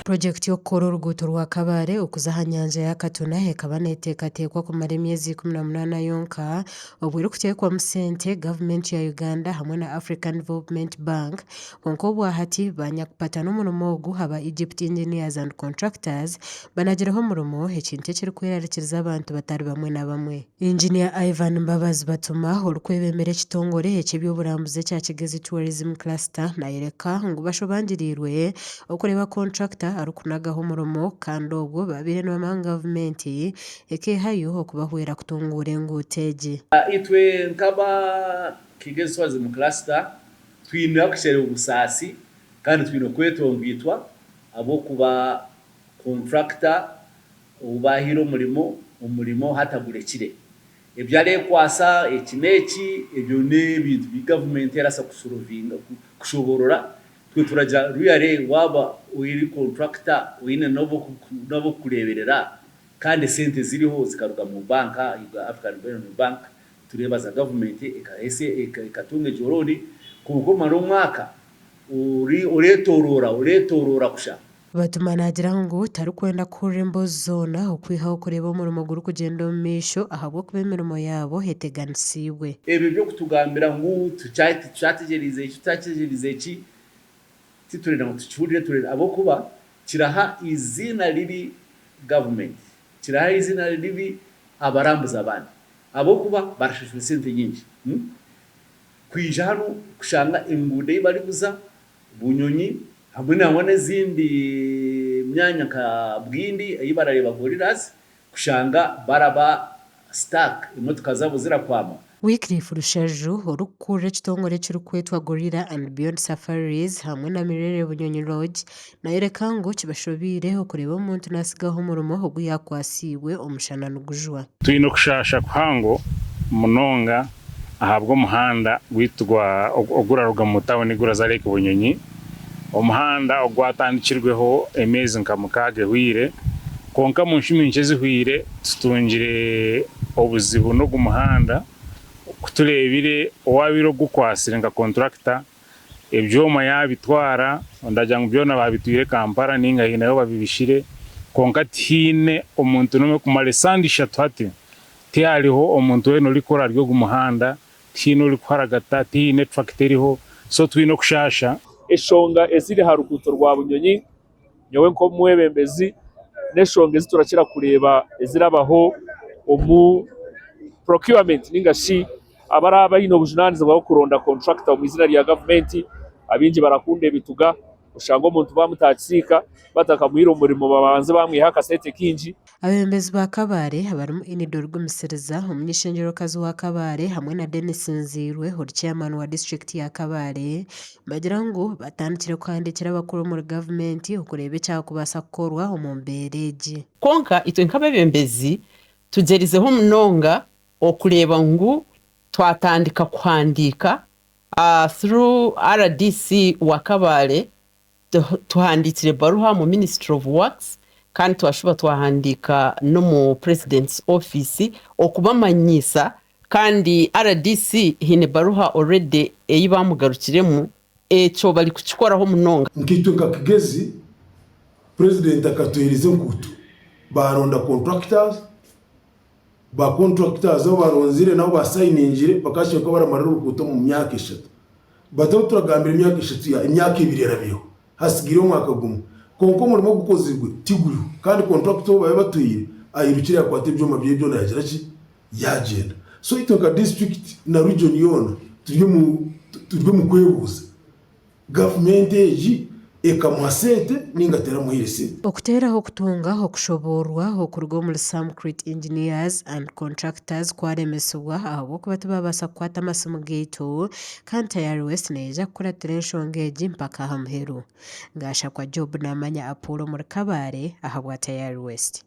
Purogyekiti y'okukora oruguuto rwa Kabale okuza aha nyanja ya Katuna ekaba neteekateekwa kumara emyezi 18 yonka obwo erikuteekwamu sente gavumenti ya Uganda hamwe na African Development Bank kwonka obwahati banyakupatana omurimo ogu aba Egypt Engineers and Contractors banagireho omurimo ekintu ekirikwerarikiriza abantu batari bamwe na bamwe. Engineer Ivan Mbabazi Batuma, orikwebembera ekitongore eky'eby'oburambuzi ekya Kigezi Tourism Cluster nayoreka ngu bashobangiriirwe okureeba kontrakita arikunagaho omurimo kandi obwo babaire nibamanya ngu gavumenti ekeehayo okubahwera kutunguura enguuto egi. Itwe nk'aba Kigezi Tourism Cluster twine actually obusaasi kandi twine okwetongwitwa ahabw'okuba kontrakita ou baahaire omurimo, omurimo hati agurekire. Ebi areekwasa eki n'eki, ebyo n'ebintu bi gavumenti eraasa kusorovinga, kushoboorora. Itwe turagira really waaba ori kontrakita oine n'ab'okukureeberera kandi esente ziriho zikaruga mu banka, African Development Bank, tureebaza gavumenti ekatunga egyo looni, kwonka omara omwaka oreetooroora, oreetooroora kusha. Batuma naagira ngu tarikwenda kuhurira emboozi zoona okwihaho kureeba omurimo gurikugyenda omu maisho ahabw'okuba emirimo yaabo eteganisiibwe. Ebyo by'okutugambira ngu tukyategyereize eki, tukyategyereize eki, titurenda ngu tukihurire turenda ahabw'okuba kiraha eiziina ribi gavumenti, kiraha eiziina ribi abarambuzi abandi ahabw'okuba barashashura esente nyingi kwija hanu kushanga enguudo ei barikuza Bunyonyi hamwe nangwa n'ezindi myanya nka Bwindi ei barareeba gorillas kushanga baraba stuck emotoka zaabo zirakwama. Wycliffe Rushaju, orikukurira ekitongore ekirikwetwa Gorilla and Beyond Safaris hamwe na Mirere Bunyonyi Lodge nayoreka ngu kibashobeire okureeba omuntu nasigaho omurimo ogu yakwasiibwe omushana nigujwa. Twine okushaasha kuhango munonga ahabw'omuhanda gwaitu gwa oguraruga mu tawuni guraza Lake Bunyonyi. Omuhanda ogwatandikirweho emeezi nka mukaaga ehweire, kwonka omu nshumi nkye ezihweire tutungire obuzibu n'ogu muhanda. Ku tureebire owaabaire ogukwatsire nka kontrakita ebyoma yaabitwara, ndagira ngu byona baabitwire Kampala nainga haine ahu babibishire, kwonka tihaine omuntu n'omwe kumara esande ishatu hati Tihariho omuntu weena orikukora ahari ogu muhanda, tihaine orikuharagata, tihaine turakita eriho, so twine okushaasha. Eshonga eziri aha ruguuto rwa Bunyonyi nyowe nk'omwebembezi n'eshonga ezi turakira kureeba ezirabaho omu procurement ninga shi abaraba baine obujunanizibwa bw'okuronda contractor omu izina rya gavumenti abaingi barakunda ebituga oshanga omuntu bamutakiziika batakamuhaire omurimo babanze bamwihaho akasente kaingi. Abeebembezi ba Kabale abarimu Enid Origumisiriza, omuny'eishengyerokazi wa Kabale hamwe na Denis Nziirwe ori chairman wa disiturikiti ya Kabale nibagira ngu batandikire kuhandiikira abakuru omuri gavumenti okureeba ekyakubaasa kukorwa omu mbeera egi. Kwonka itwe nk'abeebembezi tugyerizeho munonga okureeba ngu twatandika kuhandiika through RDC wa Kabale Tuhandiikire ebaruha omu Ministry of Works kandi twashuba twahandiika n'omu President's Office okubamanyiisa kandi rdc haine ebaruha already ei baamugarukiremu ekyo barikukikoraho munonga. Nkaitwe nka Kigezi, Purezidenti akatuheereza enkuuto, baaronda contractors, ba contractors abu baronzire n'abu basayiningire bakashemererwa kuba baramarira oruguuto omu myaka eshatu. But ahu turagambira emyaka eshatu ya emyaka ebiri erabireho hasigaireho omwaka gumwe kwonka omurimo ogukozirwe tiguriho kandi contractor ou babaire batwire ayirukire yakwata ebyoma byeye byona yagira ki yagyenda. So itwe nka district na region yoona turi omu turi omu kwebuuza Gavumenti egi ekamuha sente ninga teramuhaire sente? Okuteeraho kutunga okushoboorwa okuruga omuri Samcrete Engineers and Contractors kwaremesibwa ahabw'okuba tibaabaasa kukwata amasimu gaitu kandi Tayari West neija kukuratira enshonga egi mpaka aha muheru. Gashakwa Job Namanya Apollo omuri Kabale ahabwa Tayari West.